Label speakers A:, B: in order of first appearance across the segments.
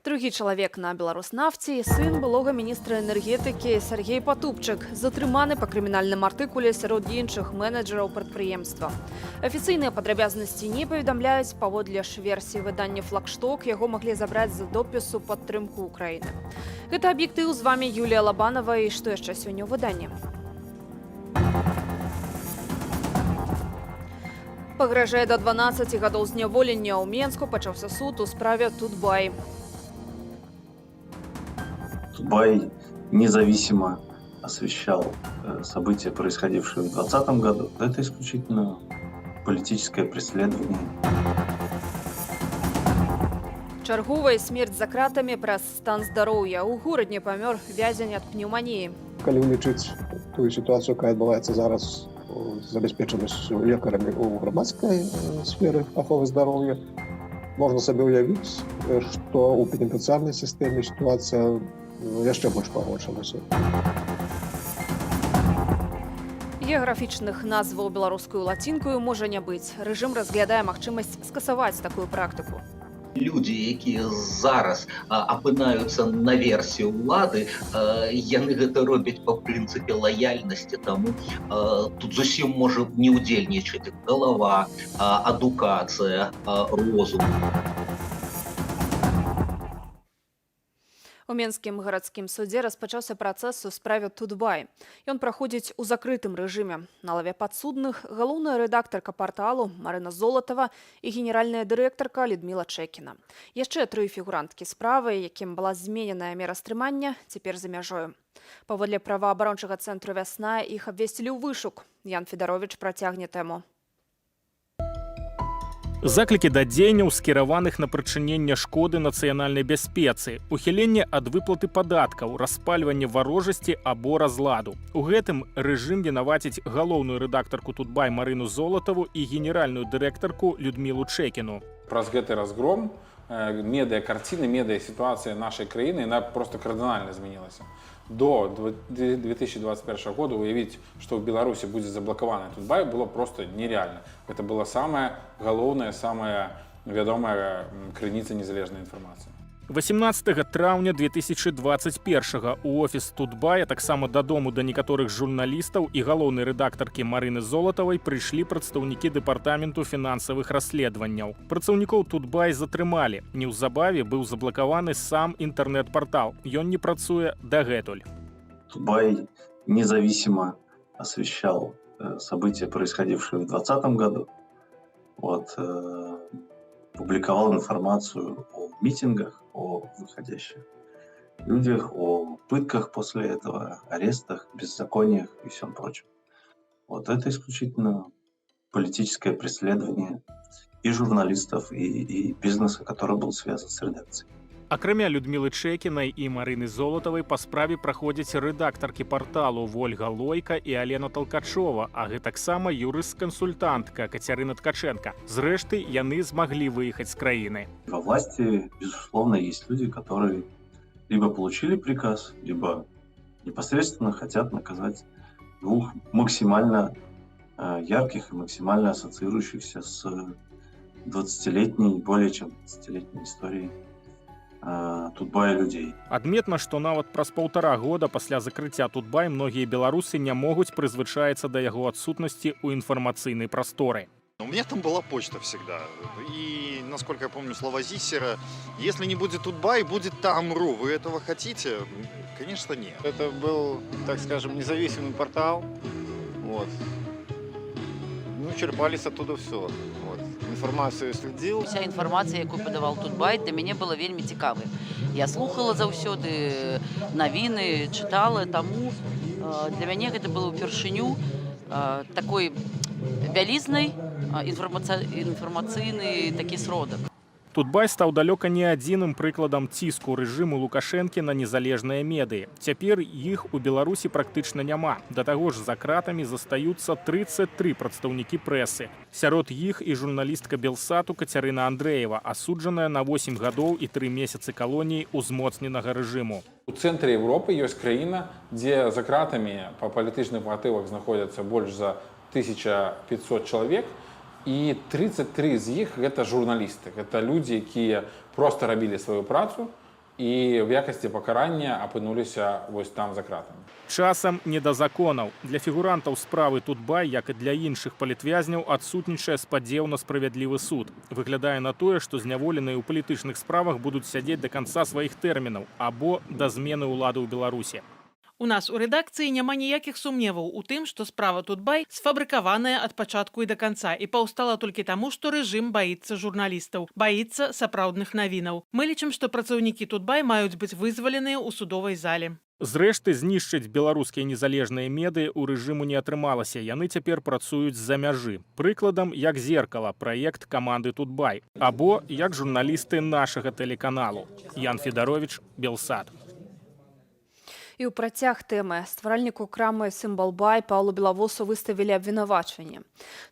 A: Другі чалавек на «Беларуснафце» і сын былога міністра энергетыкі Сяргей Патупчык затрыманы па крымінальным артыкуле сярод іншых менеджераў прадпрыемства. Афіцыйныя падрабязнасці не паведамляюць. Паводле ж версіі выдання «Флагшток», яго маглі забраць за допіс у падтрымку Украіны. Гэта «Аб'ектыў», з вамі Юлія Лабанова, і што яшчэ сёння ў выданні. Пагражае да 12 гадоў зняволення. Ў Менску пачаўся суд у справе «Тутбай».
B: Тутбай независимо освещал события, происходившие в 2020 году. Это исключительно политическое преследование.
A: Чарговая смерць за кратамі праз стан здароўя. У Горадні памёр вязень ад пнеўманіі.
C: Калі ўлічыць тую сітуацыю, якая адбываецца зараз з забяспечанасцю лекарамі ў грамадскай сферы аховы здароўя, можна сабе ўявіць, што ў пенітэнцыярнай сістэме сітуацыя яшчэ больш пагоршылася.
A: Геаграфічных назваў беларускую лацінкаю можа не быць. Рэжым разглядае магчымасць скасаваць такую практыку.
D: Людзі, якія зараз апынаюцца на версіі ўлады, яны гэта робяць па прынцыпе лаяльнасці, таму тут зусім можа не ўдзельнічаць галава, адукацыя, розум.
A: У Менскім гарадскім судзе распачаўся працэс у справе «Тутбай». Ён праходзіць у закрытым рэжыме. На лаве падсудных галоўная рэдактарка парталу Марына Золатава і генеральная дырэктарка Людміла Чэкіна. Яшчэ тры фігуранткі справы, якім была змененая мера стрымання, цяпер за мяжою. Паводле праваабарончага цэнтру «Вясна», іх абвесцілі ў вышук. Ян Федарович працягне тэму.
E: Заклікі да дзеянняў, скіраваных на прычыненне шкоды нацыянальнай бяспецы, ухіленне ад выплаты падаткаў, распальванне варожасці або разладу. У гэтым рэжым вінаваціць галоўную рэдактарку «Тутбай» Марыну Золатаву і генеральную дырэктарку Людмілу Чэкіну.
F: Праз гэты разгром медыа-карціна, медыа-сітуацыя нашай краіны, яна просто кардынальна змянілася. До 2021 года уявіць, што ў Беларусі будзе заблакаваны «Тутбай», было просто нереальна. Гэта была самая галоўная, самая вядомая крыніца незалежнай інфармацыі.
E: 18 траўня 2021 у офіс «Тутбая», таксама дадому да некаторых журналістаў і галоўнай рэдактаркі Марыны Золатавай прыйшлі прадстаўнікі Дэпартаменту фінансавых расследаванняў. Працаўнікоў «Тутбай» затрымалі. Неўзабаве быў заблакаваны сам інтэрнэт-партал. Ён не працуе дагэтуль.
B: Тутбай независимо освещал события, происходившие в 2020 году. Вот, публиковал информацию о митингах, о выходящих людях, о пытках после этого, арестах, беззакониях и всем прочем. Вот это исключительно политическое преследование и журналистов, и бизнеса, который был связан с редакцией.
E: Акрамя Людмілы Чэкінай і Марыны Золатавай па справе праходзяць рэдактаркі парталу Вольга Лойка і Алена Талкачова, а гэтаксама юрыст-кансультантка Кацярына Ткаченко. Зрэшты, яны змаглі выехаць з краіны.
B: Во власти, безусловно, есть люди, которые либо получили приказ, либо непосредственно хотят наказать двух максимально ярких и максимально ассоциирующихся с 20-летней, более чем 20-летней историей «Тутбая» людей.
E: Адметна, што нават праз паўтара года пасля закрыцця «Тутбай» многія беларусы не могуць прызвычаіцца да яго адсутнасці ў інфармацыйнай прасторы.
G: У меня там была почта всегда. И, насколько я помню слова Зиссера, если не будет «Тутбай», будет Там.ру. Вы этого хотите? Конечно, нет.
H: Это был, так скажем, независимый портал. Вот. Ну, черпались оттуда все. Вот. Информацию следил.
I: Уся інфармацыя, якую падаваў «Тутбай», для мяне была вельмі цікавай. Я слухала заўсёды навіны, чытала, таму для мяне гэта было ўпершыню такой вялізнай інфармацыйны такі сродак.
E: «Тутбай» стаў далёка не адзіным прыкладам ціску рэжыму Лукашэнкі на незалежныя медыі. Цяпер іх у Беларусі практычна няма. Да таго ж за кратамі застаюцца 33 прадстаўнікі прэсы. Сярод іх і журналістка «Белсату» Кацярына Андрэева, асуджаная на 8 гадоў і 3 месяцы калоніі ўзмоцненага рэжыму.
F: У цэнтры Еўропы ёсць краіна, дзе за кратамі па палітычных матывах знаходзяцца больш за 1500 чалавек, і 33 з іх гэта журналісты. Гэта людзі, якія проста рабілі сваю працу. І в якасці пакарання апынуліся вось там за кратамі.
E: Часам не да законаў. Для фігурантаў справы Тутбай, як і для іншых палітвязняў, адсутнічае спадзеў на справядлівы суд. Выглядае на тое, што зняволеныя ў палітычных справах будуць сядзець да канца сваіх тэрмінаў або да змены ўлады ў Беларусі.
J: У нас у рэдакцыі няма ніякіх сумневаў у тым, што справа Тутбай сфабрыкаваная ад пачатку і да канца і паўстала толькі таму, што рэжым баіцца журналістаў, баіцца сапраўдных навінаў. Мы лічым, што працаўнікі Тутбай маюць быць вызваленыя ў судовай зале.
E: Зрэшты, знішчыць беларускія незалежныя медыі ў рэжыму не атрымалася. Яны цяпер працуюць з-за мяжы. Прыкладам, як «Зеркала», праект каманды Тутбай, або як журналісты нашага тэлеканалу. Ян Федарович, Белсат.
A: І ў працяг тэмы: стваральніку крамы «Сімвалбай» Паўлу Белавосу выставілі абвінавачванне.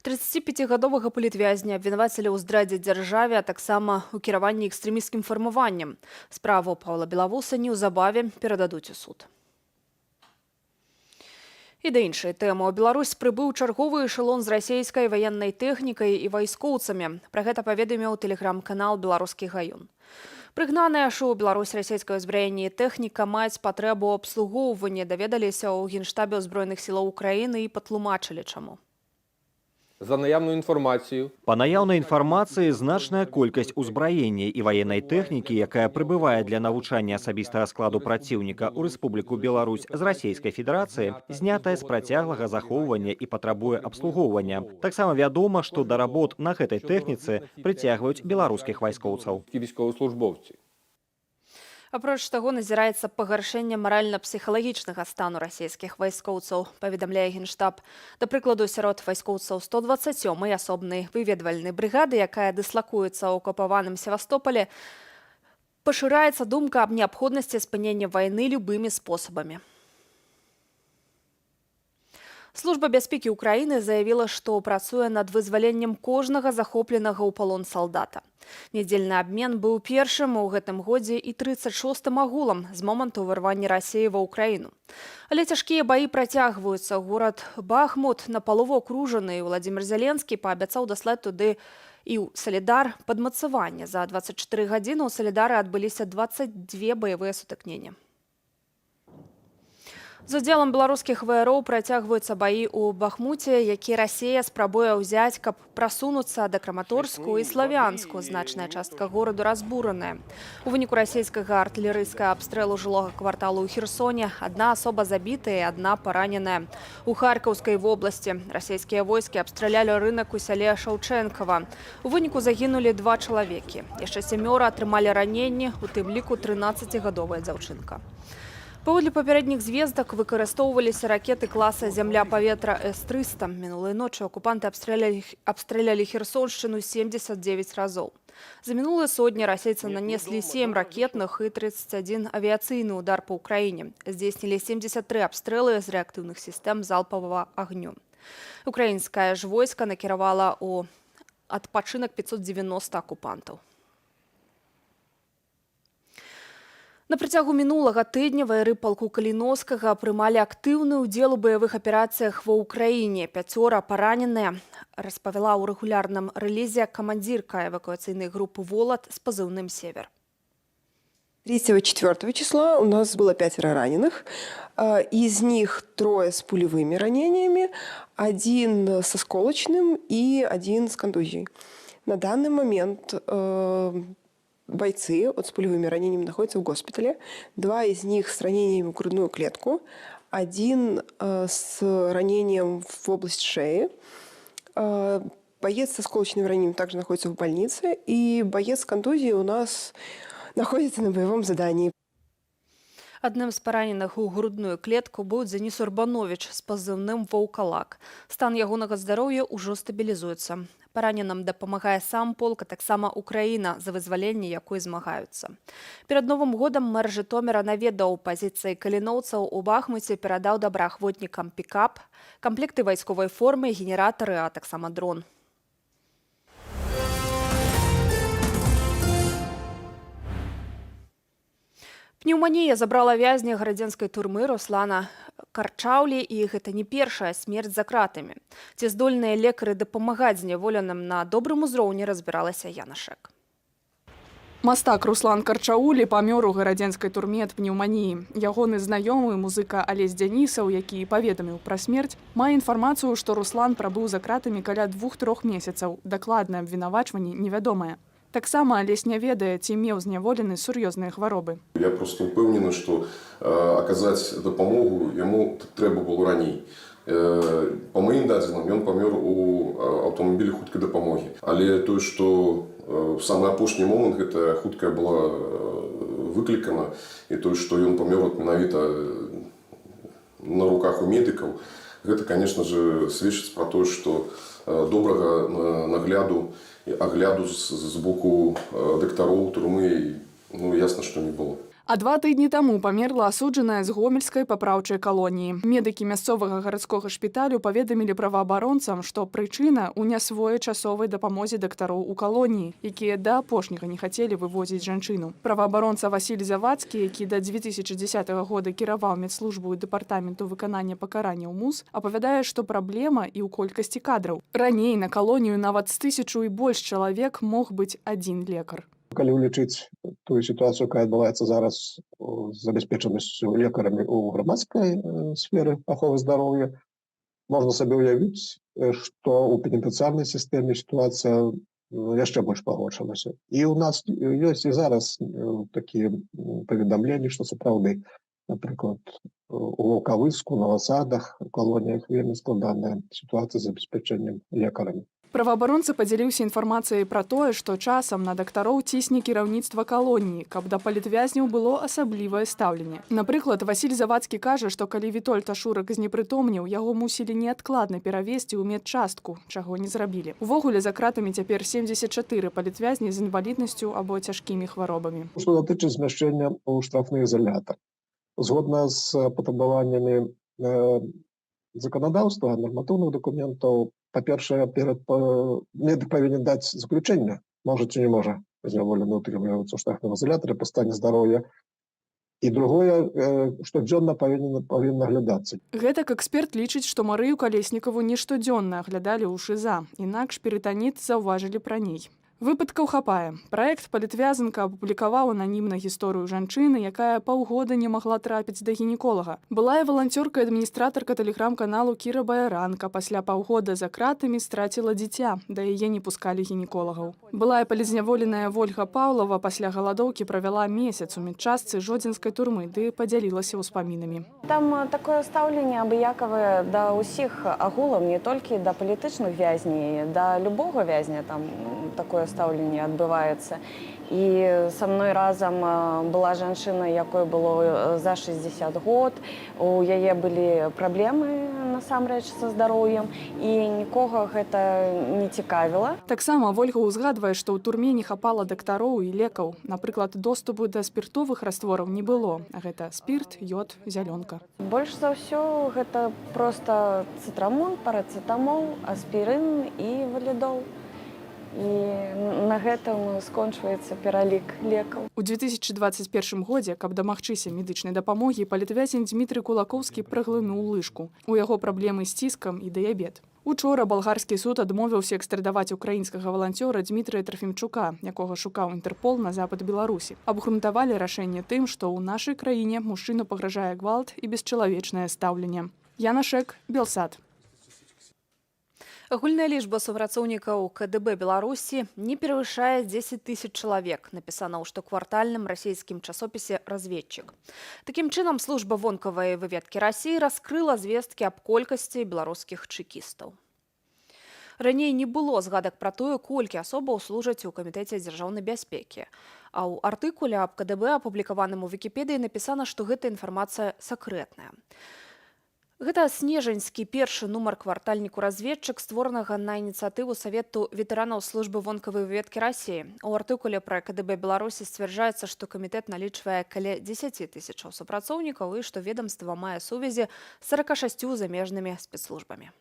A: 35-гадовага палітвязня абвінавацілі ў здрадзе дзяржаве, а таксама ў кіраванні экстрэмісцкім фармаваннем. Справу Паўла Белавоса неўзабаве перададуць у суд. І да іншай тэмы. У Беларусь прыбыў чарговы эшелон з расійскай ваеннай тэхнікай і вайскоўцамі. Пра гэта паведаміў тэлеграм-канал «Беларускі гаюн». Прыгнаныя ж у Беларусь расійскае ўзбраенне і тэхніка маюць патрэбу ў абслугоўванні, даведаліся ў Генштабе ўзброеных сілаў Украіны і патлумачылі чаму.
K: За наявною інформацією,
L: Па наяўнай інфармацыі, значная колькасць узбраення і ваеннай тэхнікі, якая прыбывае для навучання асабістага складу праціўніка ў Рэспубліку Беларусь з Расійскай Федэрацыі, знятая з працяглага захоўвання і патрабуе абслугоўвання. Таксама вядома, што да работ на гэтай тэхніцы прыцягваюць беларускіх вайскоўцаў.
K: Військовослужбовці.
A: Апроч таго, назіраецца пагаршэнне маральна-псіхалагічнага стану расійскіх вайскоўцаў, паведамляе Генштаб. Да прыкладу, сярод вайскоўцаў 127-й асобнай выведвальнай брыгады, якая дыслакуецца ў акупаваным Севастопале, пашыраецца думка аб неабходнасці спынення вайны любымі спосабамі. Служба бяспекі Украіны заявіла, што працуе над вызваленнем кожнага захопленага ў палон салдата. Нядзельны абмен быў першым у гэтым годзе і 36-м агулам з моманту ўварвання Расіі ва Украіну. Але цяжкія баі працягваюцца. Горад Бахмут напалову акружаны, і Уладзімір Зяленскі паабяцаў даслаць туды і ў Саледар падмацаванне. За 24 гадзіны ў Саледары адбыліся 22 баявыя сутыкнення. З удзелам беларускіх ваяроў працягваюцца баі ў Бахмуце, які Расія спрабуе ўзяць, каб прасунуцца да Краматорску і Славянску. Значная частка гораду разбураная. У выніку расійскага артылерыйскага абстрэлу жылога кварталу ў Херсоне адна асоба забітая і адна параненая. У Харкаўскай вобласці расійскія войскі абстралялі рынак у сяле Шаўчэнкава. У выніку загінулі два чалавекі. Яшчэ сямёра атрымалі раненні, у тым ліку 13-гадовая дзяўчынка. Паводле папярэдніх звестак, выкарыстоўваліся ракеты класа зямля-паветра С-300. Мінулай ноччу акупанты абстралялі Херсоншчыну 79 разоў. За мінулыя сотні расейцы нанеслі 7 ракетных і 31 авіяцыйны удар па Украіне. Здзейснілі 73 абстрэлы з рэактыўных сістэм залпавага агню. Украінскае ж войска накіравала ў адпачынак 590 акупантаў. На працягу мінулага тыдня ваяры палку Каліноўскага прымалі актыўны ўдзел у баявых аперацыях ва Ўкраіне. Пяцёра параненыя, распавяла ў рэгулярным рэлізе камандзірка эвакуацыйнай групы «Волат» з пазыўным «Север».
M: 3-4 числа у нас было пятеро раненых. Из них трое с пулевыми ранениями, один с осколочным и один с контузией. На данный момент бойцы вот с пулевыми ранениями находятся в госпитале. Два из них с ранениями в грудную клетку, один с ранением в область шеи. Боец с осколочным ранением также находится в больнице. И боец с контузией у нас находится на боевом задании.
A: Адным з параненых у грудную клетку быў Дзяніс Урбанович з пазыўным «Ваўкалак». Стан ягонага здароўя ўжо стабілізуецца. Параненым дапамагае сам полк, а таксама Украіна, за вызваленне якой змагаюцца. Перад Новым годам мэр Жытоміра наведаў пазіцыі каліноўцаў у Бахмуце, перадаў добраахвотнікам пікап, камплекты вайсковай формы, генератары, а таксама дрон. Пнеўманія забрала вязня гарадзенскай турмы Руслана Карчаўлі, і гэта не першая смерць за кратамі. Ці здольныя лекары дапамагаць зняволеным на добрым узроўні, разбіралася Яна Шэк.
N: Мастак Руслан Карчаулі памёр у гарадзенскай турме ад пнеўманіі. Ягоны знаёмы музыка Алесь Дзянісаў, які паведаміў пра смерць, мае інфармацыю, што Руслан прабыў за кратамі каля 2-3 месяцаў. Дакладнае абвінавачванне невядомае. Таксама Алесь не ведае, ці меў зняволены сур'ёзныя хваробы.
O: Я просто ўпэўнены, што аказаць дапамогу яму трэба было раней. Па маім дадзеным, ён памёр у аўтамабілі хуткай дапамогі. Але тое, што в самы апошні момант гэтая хуткая была выклікана, і тое, што ён памёр от менавіта на руках у медыкаў, гэта, конечно же, сведчыць пра тое, што добрага нагляду і агляду з боку дактароў турмы, ну, ясна, што не было.
N: А 2 тыдні таму памерла асуджаная з гомельскай папраўчай калоніі. Медыкі мясцовага гарадскога шпіталю паведамілі праваабаронцам, што прычына ў нясвоечасовай дапамозе дактароў у калоніі, якія да апошняга не хацелі вывозіць жанчыну. Праваабаронца Васіль Завадскі, які да 2010 года кіраваў медслужбаю дэпартаменту выканання пакаранняў МУС, апавядае, што праблема і ў колькасці кадраў. Раней на калонію нават з 1000 і больш чалавек мог быць адзін лекар.
C: Калі ўлічыць тую сітуацыю, якая адбываецца зараз з забяспечанасцю лекарамі ў грамадскай сферы аховы здароўя, можна сабе ўявіць, што ў пенітэнцыярнай сістэме сітуацыя яшчэ больш пагоршылася. І ў нас ёсць і зараз такія паведамленні, што сапраўды, напрыклад, у Ваўкавыску, на Васадах, у калоніях вельмі складаная сітуацыя з забеспячэннем лекарамі.
N: Праваабаронца падзяліўся інфармацыяй пра тое, што часам на дактароў цісне кіраўніцтва калоніі, каб да палітвязняў было асаблівае стаўленне. Напрыклад, Васіль Завадскі кажа, што калі Вітольд Ашурак знепрытомніў, яго мусілі неадкладна перавесці ў медчастку, чаго не зрабілі. Увогуле за кратамі цяпер 74 палітвязні з інваліднасцю або цяжкімі хваробамі.
C: Што датычыць змяшчэння ў штрафны ізалятар. Згодна з патрабаваннямі заканадаўства, нарматыўных дакументаў, па-першае, перад медык павінен даць заключэнне, можа ці не можа зняволены ўтрымлівацца ў штрафным ізалятары па стане здароўя. І другое, штодзённа павінен наглядацца.
N: Гэтак эксперт лічыць, што Марыю Калеснікаву не штодзённа аглядалі ў ШЫЗА, інакш перытаніт заўважылі б раней. Выпадкаў хапае. Праект «Палітвязанка» апублікаваў ананімна гісторыю жанчыны, якая паўгода не магла трапіць да гінеколага. Былая валанцёрка і адміністратарка тэлеграм-каналу Кіра Баяранка пасля паўгода за кратамі страціла дзіця, да яе не пускалі гінеколагаў. Былая палітзняволеная Вольга Паўлава пасля галадоўкі правяла месяц у медчастцы жодзінскай турмы ды падзялілася ўспамінамі.
P: Там такое стаўленне абыякавае да ўсіх агулам, не толькі да палітычных вязняў, да любога вязня там такое стаўленне адбываецца. І са мной разам была жанчына, якой было за 60 год. У яе былі праблемы насамрэч са здароўем, і нікога гэта не цікавіла.
N: Таксама Вольга ўзгадвае, што ў турме не хапала дактароў і лекаў. Напрыклад, доступу да спіртовых раствораў не было. Гэта спірт, ёд, зялёнка.
P: Больш за ўсё гэта проста цытрамон, парацэтамол, аспірын і валідол. І на гэтым скончваецца пералік лекаў.
N: У 2021 годзе, каб дамагчыся медычнай дапамогі, палітвязень Дзмітрый Кулакоўскі праглынуў лыжку. У яго праблемы з ціскам і дыябет. Учора балгарскі суд адмовіўся экстрадаваць украінскага валанцёра Дзмітрыя Трафімчука, якога шукаў Інтэрпол, на запад Беларусі. Абгрунтавалі рашэнне тым, што ў нашай краіне мужчыну пагражае гвалт і бесчалавечнае стаўленне. Яна Шэк, Белсат.
A: Агульная лічба супрацоўнікаў КДБ Беларусі не перавышае 10 тысяч чалавек, напісана ў штоквартальным расійскім часопісе «Разведчик». Такім чынам, служба вонкавай выведкі Расіі раскрыла звесткі аб колькасці беларускіх чэкістаў. Раней не было згадак пра тое, колькі асобаў служаць у камітэце дзяржаўнай бяспекі. А ў артыкуле аб КДБ, апублікаваным у Вікіпедыі, напісана, што гэта інфармацыя сакрэтная. Гэта снежаньскі першы нумар квартальніку «Разведчык», створанага на ініцыятыву Савету ветэранаў службы вонкавай выведкі Расіі. У артыкуле пра КДБ Беларусі сцвярджаецца, што камітэт налічвае каля 10 тысячаў супрацоўнікаў і што ведомства мае сувязі з 46 замежнымі спецслужбамі.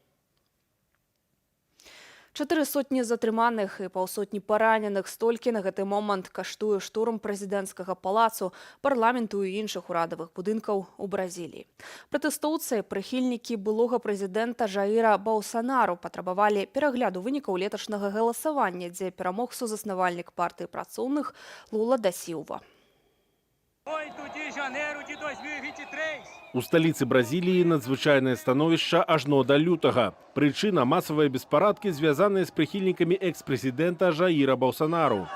A: 400 затрыманых і паўсотні параненых — столькі на гэты момант каштуе штурм прэзідэнцкага палацу, парламенту і іншых урадавых будынкаў у Бразіліі. Пратэстоўцы, прыхільнікі былога прэзідэнта Жаіра Балсанару, патрабавалі перагляду вынікаў леташняга галасавання, дзе перамог сузаснавальнік Партыі працоўных Лула да Сілва.
Q: 8 de janeiro de 2023.
R: У сталіцы Бразіліі надзвычайнае становішча ажно да лютага. Прычына — масавыя беспарадкі, звязаныя з прыхільнікамі экс-прэзідэнта Жаіра Балсанару.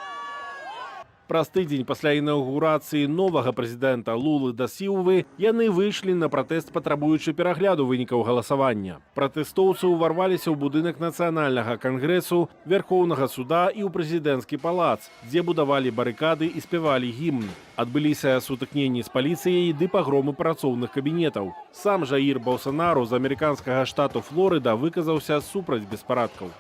R: Праз тыдзень пасля інаўгурацыі новага прэзідэнта Лулы да Сілвы яны выйшлі на пратэст, патрабуючы перагляду вынікаў галасавання. Пратэстоўцы ўварваліся ў будынак Нацыянальнага кангрэсу, Вярхоўнага суда і ў прэзідэнцкі палац, дзе будавалі барыкады і спявалі гімн. Адбыліся сутыкненні з паліцыяй ды пагромы працоўных кабінетаў. Сам Жаір Балсанару з амерыканскага штату Флорыда выказаўся супраць беспарадкаў.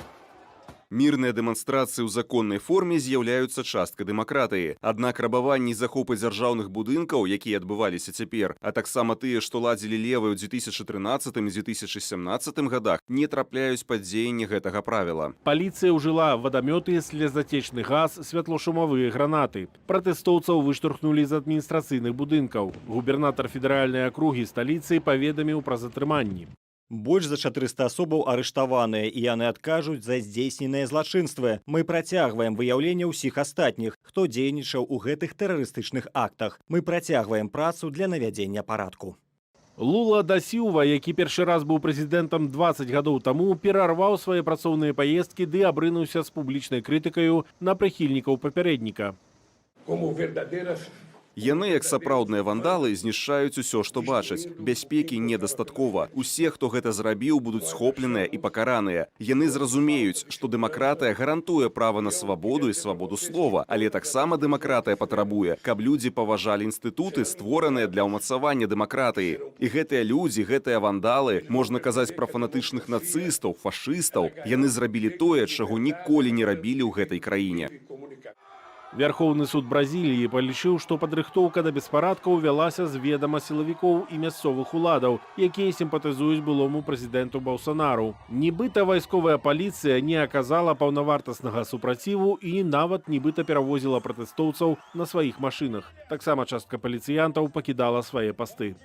S: Мірныя дэманстрацыі ў законнай форме з'яўляюцца часткай дэмакратыі. Аднак рабаванні і захопы дзяржаўных будынкаў, якія адбываліся цяпер, а таксама тыя, што ладзілі левыя ў 2013 і 2017 годах, не трапляюць пад дзеянне гэтага правіла.
R: Паліцыя ўжыла вадамёты, слезацечны газ, святлошумавыя гранаты. Пратэстоўцаў выштурхнулі з адміністрацыйных будынкаў. Губернатар федэральнай акругі сталіцы паведаміў пра затрыманні.
L: Больш за 400 асобаў арыштаваныя, і яны адкажуць за здзейсненыя злачынствы. Мы працягваем выяўленне ўсіх астатніх, хто дзейнічаў у гэтых тэрарыстычных актах. Мы працягваем працу для навядзення парадку.
R: Лула да Сілва, які першы раз быў прэзідэнтам 20 гадоў таму, перарваў свае працоўныя паездкі ды абрынуўся з публічнай крытыкаю на прыхільнікаў папярэдніка.
T: Como verdadeiras
S: Яны, як сапраўдныя вандалы, знішчаюць усё, што бачаць. Бяспекі недастаткова. Усе, хто гэта зрабіў, будуць схопленыя і пакараныя. Яны зразумеюць, што дэмакратыя гарантуе права на свабоду і свабоду слова, але таксама дэмакратыя патрабуе, каб людзі паважалі інстытуты, створаныя для ўмацавання дэмакратыі. І гэтыя людзі, гэтыя вандалы, можна казаць пра фанатычных нацыстаў, фашыстаў, яны зрабілі тое, чаго ніколі не рабілі ў гэтай краіне.
R: Вярхоўны суд Бразіліі палічыў, што падрыхтоўка да беспарадкаў вялася з ведама сілавікоў і мясцовых уладаў, якія сімпатызуюць былому прэзідэнту Балсанару. Нібыта вайсковая паліцыя не аказала паўнавартаснага супраціву і нават нібыта перавозіла пратэстоўцаў на сваіх машынах. Таксама частка паліцыянтаў пакідала свае пасты.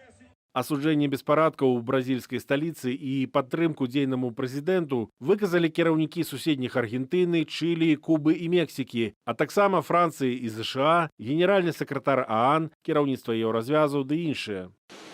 R: Асуджэнне беспарадкаў у бразільскай сталіцы і падтрымку дзейнаму прэзідэнту выказалі кіраўнікі суседніх Аргентыны, Чылі, Кубы і Мексікі, а таксама Францыі і ЗША, генеральны сакратар ААН, кіраўніцтва Еўразвязу ды іншыя.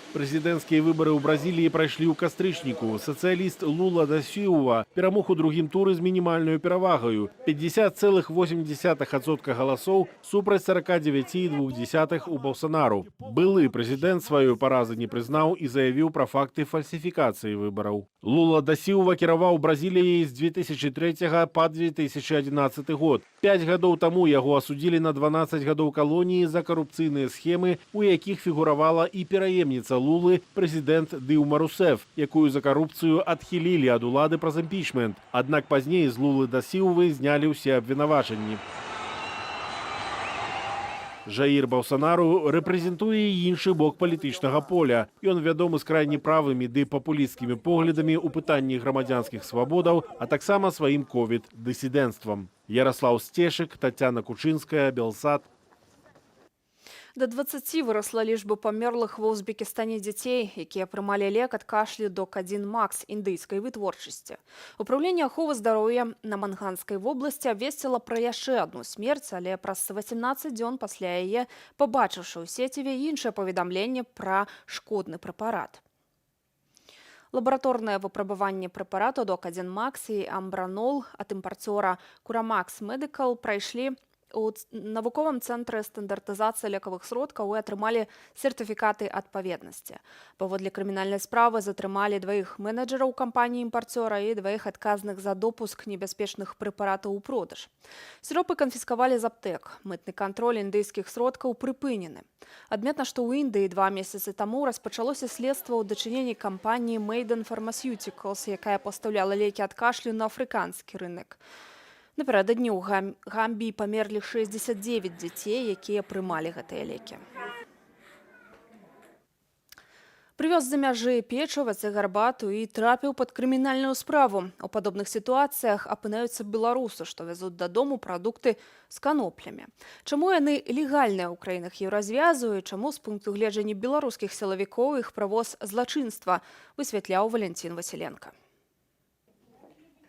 R: Прэзідэнцкія выбары ў Бразіліі прайшлі ў кастрычніку. Сацыяліст Лула да Сілва перамог у другім туры з мінімальнаю перавагаю — 50,8% галасоў супраць 49,2 у Балсанару. Былы прэзідэнт сваёй паразы не прызнаў і заявіў пра факты фальсіфікацыі выбараў. Лула да Сілва кіраваў Бразіліяй з 2003 па 2011 год. 5 гадоў таму яго асудзілі на 12 гадоў калоніі за карупцыйныя схемы, у якіх фігуравала і пераемніца Лулы, прэзідэнт Дылма Русеф, якую за карупцыю адхілілі ад улады праз імпічмент. Аднак пазней з Лулы да Сілвы знялі ўсе абвінавачанні. Жаір Балсанару рэпрэзентуе іншы бок палітычнага поля. Ён вядомы з крайне правымі ды папулісцкімі поглядамі ў пытанні грамадзянскіх свабодаў, а таксама сваім ковід-дысідэнцтвам. Яраслаў Сцешык, Тацяна Кучынская, Белсат.
A: Да 20 вырасла лічба памерлых ва Узбекістане дзяцей, якія прымалі лек ад кашлю Док-1 Макс індыйскай вытворчасці. Упраўленне аховы здароўя Наманганскай вобласці абвесціла пра яшчэ адну смерць, але праз 18 дзён пасля яе, пабачыўшы ў сеціве іншае паведамленне пра шкодны прэпарат. Лабараторнае выпрабаванне прэпарату Док-1 Макс і Амбранол ад імпарцёра Курамакс Медыкал прайшлі у навуковым цэнтры стандартызацыі лекавых сродкаў і атрымалі сертыфікаты адпаведнасці. Паводле крымінальнай справы затрымалі дваіх менеджераў кампаніі імпарцёра і дваіх адказных за допуск небяспечных прэпаратаў у продаж. Сіропы канфіскавалі з аптэк. Мытны кантроль індыйскіх сродкаў прыпынены. Адметна, што ў Індыі 2 месяцы таму распачалося следства ў дачыненні кампаніі Maiden Pharmaceuticals, якая пастаўляла лекі ад кашлю на афрыканскі рынок. Напярэдадні ў Гамбіі памерлі 69 дзяцей, якія прымалі гэтыя лекі. Прывёз з-за мяжы печыва ці гарбату і трапіў пад крымінальную справу. У падобных сітуацыях апынаюцца беларусы, што вязуць дадому прадукты з каноплямі. Чаму яны легальныя ў краінах Еўразвязу і чаму з пункту гледжання беларускіх сілавікоў іх правоз злачынства, высвятляў Валянцін Васіленка.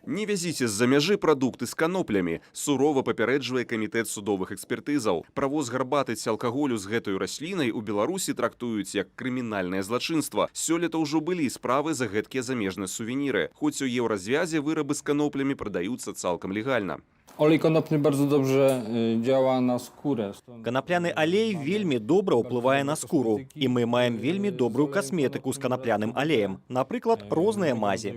S: Не вязіце з-за мяжы прадукты з каноплямі, сурова папярэджвае камітэт судовых экспертызаў. Правоз гарбаты ці алкаголю з гэтай раслінай у Беларусі трактуюць як крымінальнае злачынства. Сёлета ўжо былі справы за гэткія замежныя сувеніры. Хоць у Еўразвязе вырабы з каноплямі прадаюцца цалкам легальна.
U: Olej konopny bardzo dobrze działa na skórę.
L: Канапляны алей вельмі добра ўплывае на скуру, і мы маем вельмі добрую касметыку з канапляным алеем, напрыклад, розныя мазі.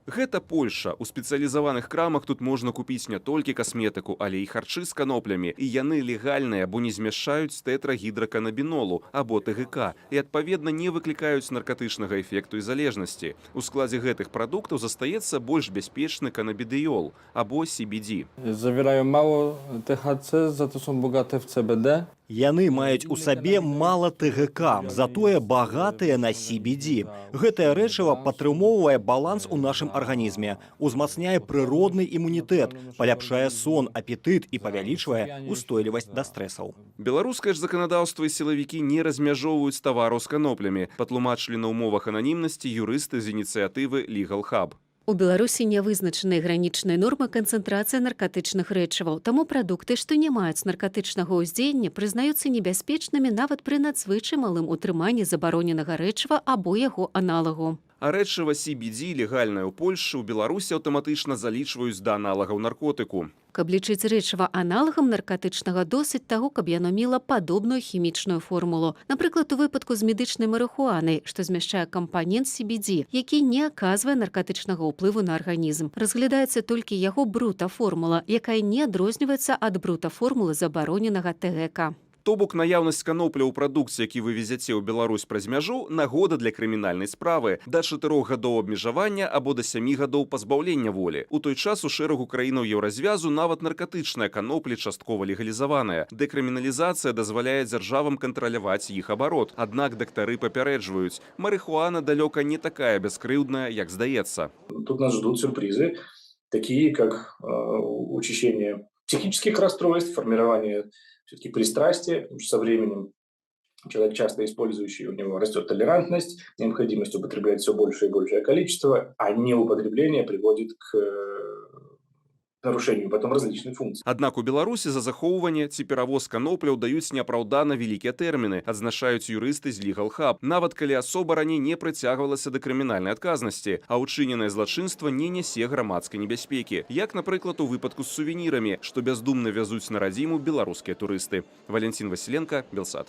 S: Гэта Польша. У спецыялізаваных крамах тут можна купіць не толькі касметыку, але і харчы з каноплямі. І яны легальныя, бо не змяшчаюць тэтрагідраканабінолу або ТГК і, адпаведна, не выклікаюць наркатычнага эфекту і залежнасці. У складзе гэтых прадуктаў застаецца больш бяспечны канабідыёл або CBD.
U: Zawierają mało THC, za to są bogate w CBD.
L: Яны маюць у сабе мала ТГК, затое багатыя на CBD. Гэтае рэчыва падтрымоўвае баланс у нашым арганізме, узмацняе прыродны імунітэт, паляпшае сон, апетыт і павялічвае устойлівасць да стрэсаў.
S: Беларускае ж заканадаўства і сілавікі не размяжоўваюць тавараў з каноплямі, патлумачылі на ўмовах ананімнасці юрысты з ініцыятывы Legal Hub.
V: У Беларусі не вызначаныя гранічныя нормы канцэнтрацыі наркатычных рэчываў, таму прадукты, што не маюць наркатычнага ўздзеяння, прызнаюцца небяспечнымі нават пры надзвычай малым утрыманні забароненага рэчыва або яго аналагу.
S: А рэчыва CBD, легальнае ў Польшчы, у Беларусі аўтаматычна залічваюць да аналагаў наркотыку.
V: Каб лічыць рэчыва аналагам наркатычнага, досыць таго, каб яно мела падобную хімічную формулу. Напрыклад, у выпадку з медычнай марыхуанай, што змяшчае кампанент CBD, які не аказвае наркатычнага ўплыву на арганізм. Разглядаецца толькі яго брута-формула, якая не адрозніваецца ад брута-формулы забароненага ТГК.
S: То бок наяўнасць канопля ў прадукце, які вы везяце ў Беларусь праз мяжу, нагода для крымінальнай справы да 4 гадоў абмежавання або да 7 гадоў пазбаўлення волі. У той час у шэрагу краінаў Еўразвязу нават наркатычныя каноплі часткова легалізаваныя. Дэкрыміналізацыя дазваляе дзяржавам кантраляваць іх абарот. Аднак дактары папярэджваюць: марыхуана далёка не такая бяскрыўдная, як здаецца.
W: Тут нас ждут сюрпризы, такие как учащение психических расстройств, формирование все-таки пристрастия, потому что со временем человек, часто использующий, у него растет толерантность, необходимость употреблять все большее и большее количество, а неупотребление приводит к нарушению потом различных функций.
S: Аднак у Беларусі за захоўванне ці перавоз канопляў даюць неапраўдана вялікія тэрміны, адзначаюць юрысты з Legal Hub. Нават калі асоба раней не прыцягвалася да крымінальнай адказнасці, а ўчыненае злачынства не нясе грамадскай небяспекі, як, напрыклад, у выпадку з сувенірамі, што бяздумна вязуць на радзіму беларускія турысты. Валянцін Васіленка, Белсат.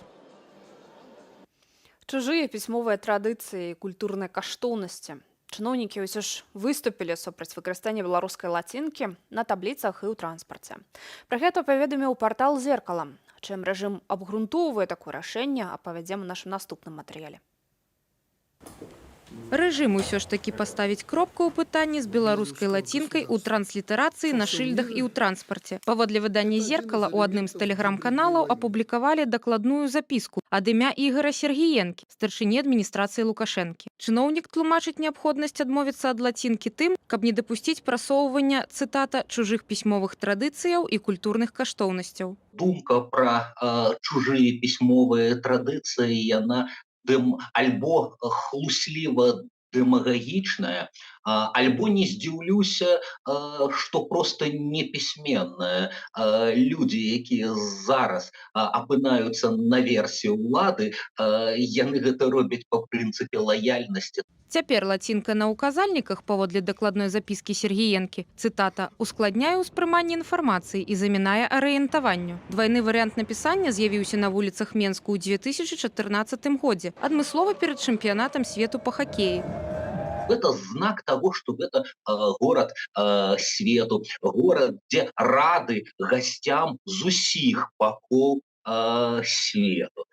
A: Чужыя пісьмовыя традыцыі і культурныя каштоўнасці. Чыноўнікі ўсё ж выступілі супраць выкарыстання беларускай лацінкі на табліцах і ў транспарце. Пра гэта паведаміў партал «Зеркала». Чым рэжым абгрунтоўвае такое рашэнне, апавядзем у нашым наступным матэрыяле.
X: Рэжым усё ж такі паставіць кропку ў пытанні з беларускай лацінкай у транслітэрацыі на шыльдах і ў транспарце. Паводле выдання «Зеркала», у адным з тэлеграм-каналаў апублікавалі дакладную запіску ад імя Ігара Сергіенкі, старшыні адміністрацыі Лукашэнкі. Чыноўнік тлумачыць неабходнасць адмовіцца ад лацінкі тым, каб не дапусціць прасоўвання, цытата, «чужых пісьмовых традыцыяў і культурных каштоўнасцяў».
D: Думка пра чужыя пісьмовыя традыцыі, яна альбо хлусліва дэмагагічная, альбо, не здзіўлюся, што проста непісьменная. Людзі, якія зараз апынаюцца наверсе ўлады, яны гэта робяць па прынцыпе лаяльнасці.
X: Цяпер лацінка на ўказальніках, паводле дакладной запіскі Сергіенкі, цытата, «ускладняе ўспрыманне інфармацыі і замінае арыентаванню». Двайны варыянт напісання з'явіўся на вуліцах Менску ў 2014 годзе, адмыслова перад чэмпіянатам свету па хакеі.
D: Это знак того, что это город свету, город, где рады гостям з усіх бакоў свету.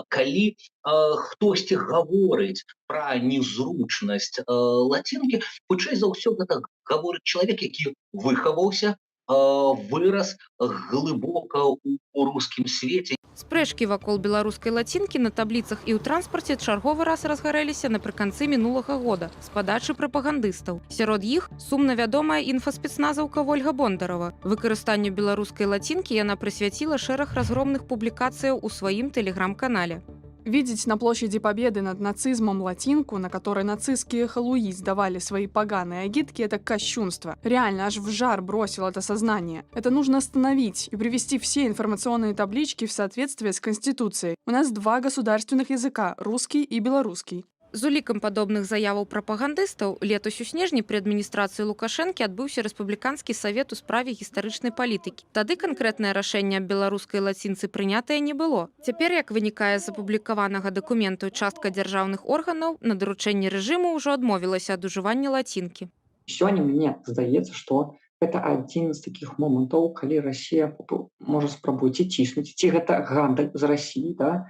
D: Калі хтосьці гаворыць пра незручнасць лацінкі, хутчэй за ўсё, гэта гаворыць чалавек, які выхаваўся вырас глыбока у рускім свеце.
X: Спрэчкі вакол беларускай лацінкі на табліцах і ў транспарце чарговы раз разгарэліся напрыканцы мінулага года з падачы прапагандыстаў. Сярод іх сумна вядомая інфаспецназаўка Вольга Бондарова. Выкарыстанню беларускай лацінкі яна прысвяціла шэраг разгромных публікацыяў у сваім тэлеграм-канале.
N: Видеть на площади Победы над нацизмом латинку, на которой нацистские холуи сдавали свои поганые агитки, это кощунство. Реально, аж в жар бросил это сознание. Это нужно остановить и привести все информационные таблички в соответствие с Конституцией. У нас два государственных языка – русский и белорусский.
X: З улікам падобных заяваў прапагандыстаў летась у снежні пры адміністрацыі Лукашэнкі адбыўся рэспубліканскі савет у справе гістарычнай палітыкі. Тады канкрэтнае рашэнне аб беларускай лацінцы прынятае не было. Цяпер, як вынікае з апублікаванага дакументу, частка дзяржаўных органаў на даручэнне рэжыму ўжо адмовілася ад ужывання лацінкі.
B: Сёння мне здаецца, што гэта адзін з такіх момантаў, калі Расія можа спрабуць ці ціснуць, ці гэта гандаль з Расіяй, да?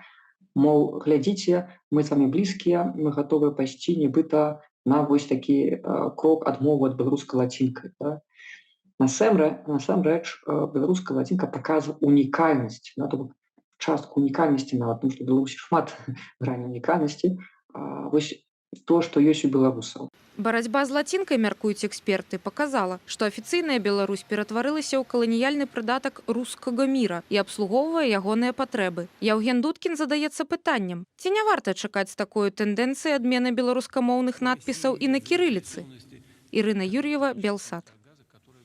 B: Мол, глядзіце, мы з вами блізкія, мы гатовыя пайсці нібыта на вось такі крок адмовы ад беларускай лацінкай. Да? Насамрэч беларуская лацінка паказвае унікальнасць, да, то бок частку унікальнасці нават, тому што Беларусі шмат грань унікальнасці, вось то, што ёсць у беларусаў.
X: Барацьба з лацінкай, мяркуюць эксперты, паказала, што афіцыйная Беларусь ператварылася ў каланіяльны прыдатак рускага міра і абслугоўвае ягоныя патрэбы. Яўген Дудкін задаецца пытаннем, ці не варта чакаць з такой тэндэнцыі адмены беларускамоўных надпісаў і на кірыліцы. Ірына Юр'ева, Белсат.